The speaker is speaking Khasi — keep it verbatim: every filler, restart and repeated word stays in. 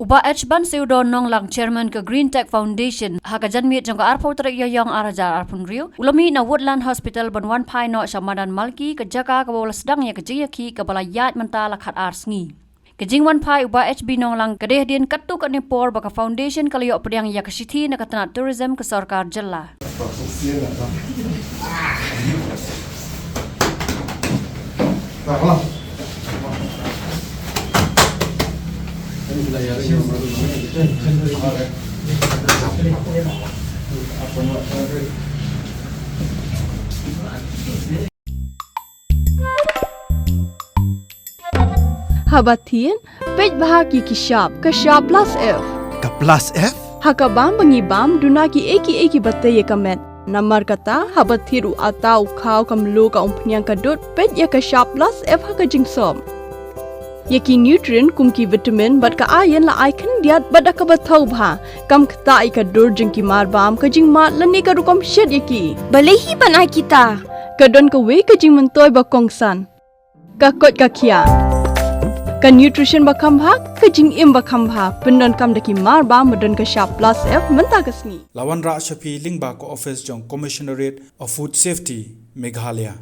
Bah H Ban Seudor Nonglang, Chairman ka Green Tech Foundation, ha ka janmiet jong ka arphew tarik Ïaïong ar hajar arphew hynriew, u la mih na Woodland Hospital ban wan phai noh sha Madan Malki, ka jaka kaba u la sdang ïa ka jingïakhih kaba la ïaid mynta la khatar sngi. Ka jingwan phai u Bah H B Nonglang ka dei hadien katto katne por ba ka foundation ka la ïoh pdiang ïa ka shithi na ka tnat tourism ka sorkar jylla. Haba thied, peit bha ki ki shap, ka shap plus F. Ka plus F? Ha ka bam ba ngi bam, duna ki ei ki ei kiba tei ïa ka met. Namar kata, haba thied u atta, u khaw, ka mluh, ka umphniang, ka dud, peit ïa ka shap plus F ha ka jingsop. Ïa ki nutrient kum ki vitamin bad ka iron la ai khyndiat bad da kaba thaw bha. Kam ktah ïa ka dur jong ki mar bam, ka jingmad lane ka rukom shet ïa ki. Balei hi ban ai kita? Ka don kawei ka jingmyntoi ba kongsan. Ka koit ka khiah. Ka nutrition ba kham bha, ka jingim ba kham bha. Pyndonkam da ki mar bam ba don ka shap plus F mynta ka sngi. La wanrah sha phi lyngba ka office jong Commissionerate of Food Safety, Meghalaya.